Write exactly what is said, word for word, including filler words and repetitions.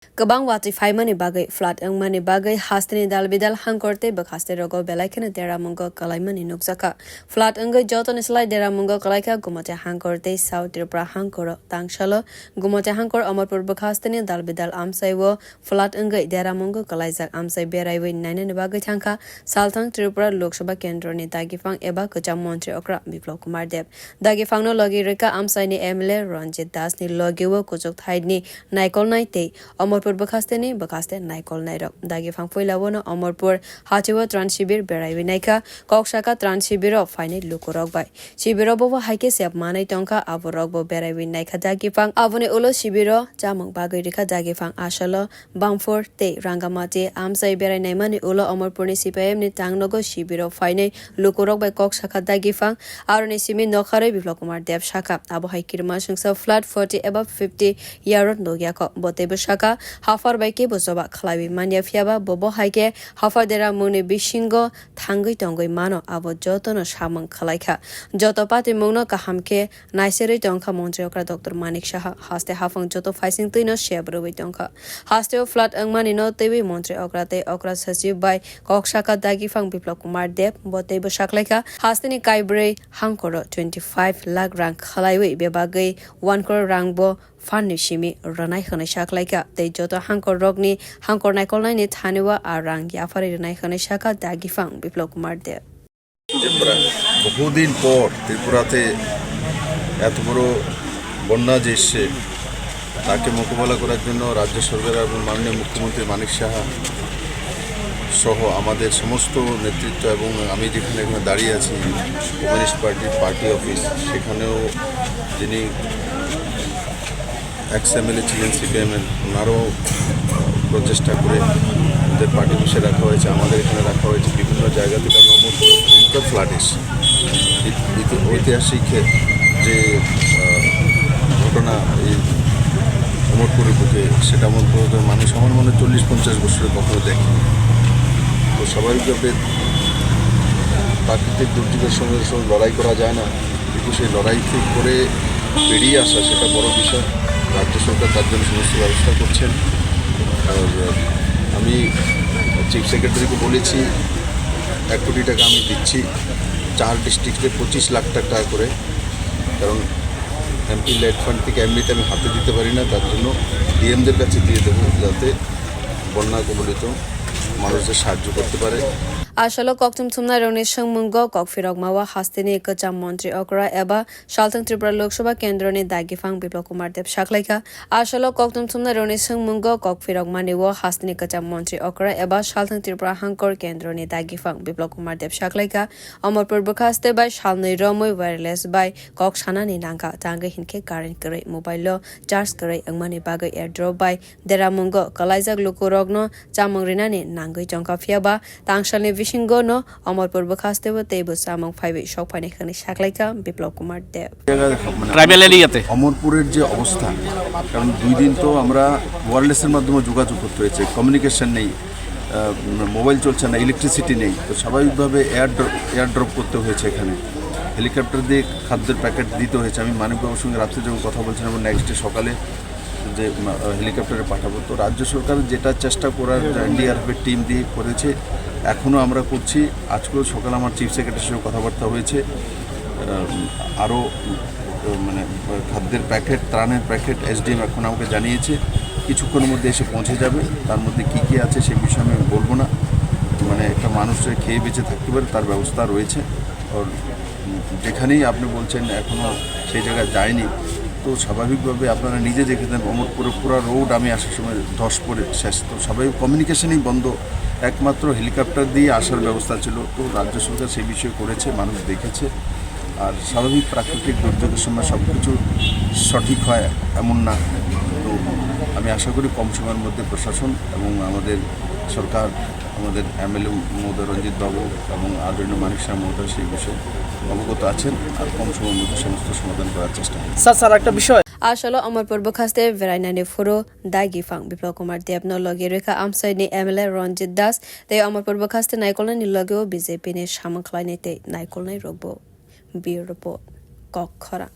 Kwbang watwi phaimani bagwi flood wngmani bagwi hasteni dalbidal hangkor tei bwkhaste rogo belai kheno deramungo kwlaimani nukjakha. Flood wngwi jotoni slai deramungo kwlaikha Gumoti hangkor tei South Tripura hangkoro. Tangsalo Gumoti hangkor Omorpur bwkhasteni dalbidal amsaiwo flood wngwi deramungo kwlaijak amsai beraiwi nainani bagwi thangkha Salthang Tripura Lok Sabha kendroni dagipang eba kwcham montri okra Biplab Kumar Deb. Dagipangno logi rwkha amsaini M L A Ranjit Das ni logi o kuchuk thaini naikolnai tei Omorpur bwkhasteni bwkhaste naikolnairok. Dagipang puila bono Omorpur hachio tran shibir beraiwi naikha, kok saka tran shibiro phainai lukurok bai. Shibiro bobo haikhe sep manwi tongkha, aborokbo beraiwi naikha dagipang. Aboni ulo shibiro chamung bagwi rikha dagipang. Asalo Bamphor tei Rangamati amchai berai naimani ulo Omorpurni C P I M ni tangnogo shibiro phainai lukurok bai kok sakha dagipang. Aroni simi nokharwi Biplab Kumar Deb sakha, abo hai kirima sengsa flood forty above fifty yarot nukya kho. Bo teibo sakha, haphar bai kebo choba khlaiwi manya, phiyaba bobo haikhe haphar dera mungni bisingo thangwi tongwi mano, abo jotono samung khlaikha. Joto patimungno kaham khe naiserwi tongkha montri okra Doctor Manik Saha. Haste haphang joto phaising twino sep rwwi tongkha. Hasteo flood wngmani no twiwi montri okra tei okra sachiv bai kok saka dagipang Biplab Kumar Deb. Bo teibo saklaikha, hasteni kaibrwi hangkoro twenty five lakh rang khlaiwi bebagwi one crore rang bo phanni simi rwnai hwnwi saklaikha tei joto hangkor rokni hangkor naikolnaini thanio a rang yapharwi rwnai hwnwi sakha dagipang Biplab Kumar Deb. বহুদিন পর ত্রিপুরাতে এত বড় বন্যা যে এসছে, তাকে মোকাবেলা করার জন্য রাজ্য সরকার এবং মাননীয় মুখ্যমন্ত্রী মানিক সাহা সহ আমাদের সমস্ত নেতৃত্ব এবং আমি যেখানে এখানে দাঁড়িয়ে আছি, কমিউনিস্ট পার্টির পার্টি অফিস, সেখানেও যিনি এক্স এমএলএ ছিলেন সিপিএমের, ওনারও প্রচেষ্টা করে ওদের পার্টি অফিসে রাখা হয়েছে, আমাদের এখানে রাখা হয়েছে, বিভিন্ন জায়গা থেকে আমরা অমরপুরে ভয়ঙ্কর ফ্লাড এসছে। ঐতিহাসিক যে ঘটনা এই অমরপুরের বুকে, সেটা অমরপুরের মানুষ আমার মনে চল্লিশ পঞ্চাশ বছরে কখনো দেখেনি। তো স্বাভাবিকভাবে প্রাকৃতিক দুর্যোগের সঙ্গে সঙ্গে লড়াই করা যায় না, কিন্তু সেই লড়াই করে বেরিয়ে আসা সেটা বড় বিষয়। রাজ্য সরকার তার জন্য সমস্ত ব্যবস্থা করছেন। আর আমি চিফ সেক্রেটারিকে বলেছি, এক কোটি টাকা আমি দিচ্ছি চার ডিস্ট্রিক্টে পঁচিশ লাখ টাকা করে, কারণ এমপি লেড ফান্ড থেকে এমনিতে আমি হাতে দিতে পারি না, তার জন্য ডিএমদের কাছে দিয়ে দেবো, যাতে বন্যা কবলিত মানুষদের সাহায্য করতে পারে। Asalo kokthum thumnairokni swngmungo kokphirokmao hasteni kwcham montri okra eba Salthang Tripura Lok Sabha kendroni dagipang Biplab Kumar Deb saklaikha. Asalo kokthum thumnairokni swngmungo kokphirokmani o hasteni kwcham montri okra eba Salthang Tripura hangkor kendroni dagipang Biplab Kumar Deb saklaikha. Omorpur bwkhaste bai salnwi romwi wireless bai kok sanani nangkha, tangwi hinkhe current kwrwi, mobile o charge kwrwi wngmani bagwi airdrop bai deramungo kwlaijak lukurokno chamung rinani nangwi tongkha, phiyaba tangsalni bisingo no Omorpur bwkhasteo teibo chamung phaiwi sok phainai hwnwi saklaikha Biplab Kumar Deb. Tribal এরিয়াতে অমরপুরের যে অবস্থা, কারণ দুই দিন তো আমরা ওয়্যারলেসের মাধ্যমে যোগাযোগ করতে হয়েছে, কমিউনিকেশন নেই, মোবাইল চলছে না, ইলেকট্রিসিটি নেই, তো স্বাভাবিকভাবে এয়ার এয়ার ড্রপ করতে হয়েছে এখানে। হেলিকপ্টার দিয়ে খাদ্যের প্যাকেট দিতে হয়েছে। আমি মানিকবাবুর সঙ্গে রাত্রে যখন কথা বলছিলাম, নেক্সট ডে সকালে যে হেলিকপ্টারে পাঠাবো। তো রাজ্য সরকার যেটা চেষ্টা করার, এনডিআরএফের টিম দিয়ে করেছে, এখনও আমরা করছি। আজকেও সকালে আমার চিফ সেক্রেটারির সঙ্গে কথাবার্তা হয়েছে। আরও মানে খাদ্যের প্যাকেট, ত্রাণের প্যাকেট এসডিএম এখন আমাকে জানিয়েছে, কিছুক্ষণের মধ্যে এসে পৌঁছে যাবে। তার মধ্যে কী কী আছে সে বিষয়ে আমি বলবো না। মানে একটা মানুষ যে খেয়ে বেঁচে থাকতে পারে, তার ব্যবস্থা রয়েছে। ওর যেখানেই আপনি বলছেন এখনও সেই জায়গায় যায়নি, তো স্বাভাবিকভাবে আপনারা নিজে দেখেছেন অমরপুরে পুরো রোড আমি আসার সময় ধস পড়ে শেষ। তো স্বাভাবিক কমিউনিকেশনই বন্ধ, একমাত্র হেলিকপ্টার দিয়ে আসার ব্যবস্থা ছিল। তো রাজ্য সরকার সেই বিষয়ে করেছে, মানুষ দেখেছে। আর স্বাভাবিক প্রাকৃতিক দুর্যোগের সময় সব কিছু সঠিক হয় এমন না। তো আমি আশা করি কম সময়ের মধ্যে প্রশাসন এবং আমাদের সরকার, আমাদের এমএলএ মহোদয় রঞ্জিত বাবু এবং আদরণীয় মানিক শাহ মহোদয় সেই বিষয়ে অবগত আছেন। আর কম সময়ের মধ্যে সমস্ত সমাধান করার চেষ্টা হবে। স্যার স্যার একটা বিষয় Asalo Omorpur bwkhaste berainani phuru dagipang Biplab Kumar Debno logi rwkha amsaini M L A Ranjit Das tei Omorpur bwkhaste naikolnani logio B J P ni samung khlainai tei naikolnai rokbo. Bureau Report, Kok Khorang.